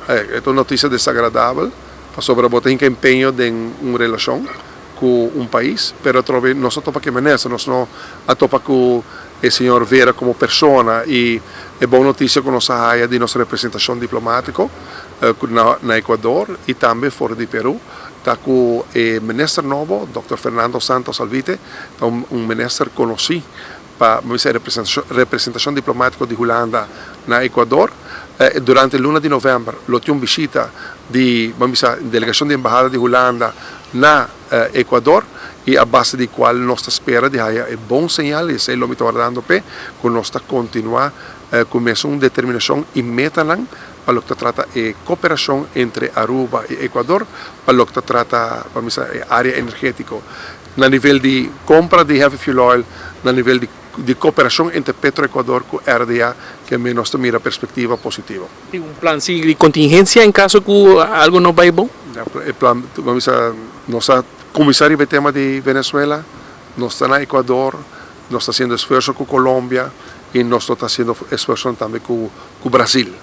E ta un notisia desagradabel, pasobra bo ta hinka empeño den un relashon ku un pais, pero atrobe nos a topa ku e minister, nos no a topa ku e señor Vera komo persona i e bon notisia ku nos a haya di nos representashon diplomátiko na Ecuador i tambe for di Peru ta ku e minister nobo, dòkter Fernando Santos Alvite, ta un minister konosí pa bisa e representashon diplomátiko di Hulanda na Ecuador. Durante luna di novèmber lo tin un bishita di, ban bisa, delegashon di embahada di Hulanda na Ecuador i a base di kual nos ta spera di haya e bon señal i esei lo mi ta wardando p'e ku nos ta kontinuá ku mesun determinashon i metanan pa loke ta trata e koperashon entre Aruba i Ecuador pa loke ta trata, ban bisa, e área energétiko. Na nivel di compra di heavy fuel oil, na nivel di di cooperacion entre Petroecuador cu RDA ke me nos ta mira perspectiva positivo. Tin un plan si di contingencia en caso cu algo no bay bon? E plan, bo bisa, nos a cuminsa riba e tema di Venezuela, nos ta na Ecuador, nos ta haciendo esfuerzo cu Colombia y nos lo ta haciendo esfuerzonan tambe cu Brasil.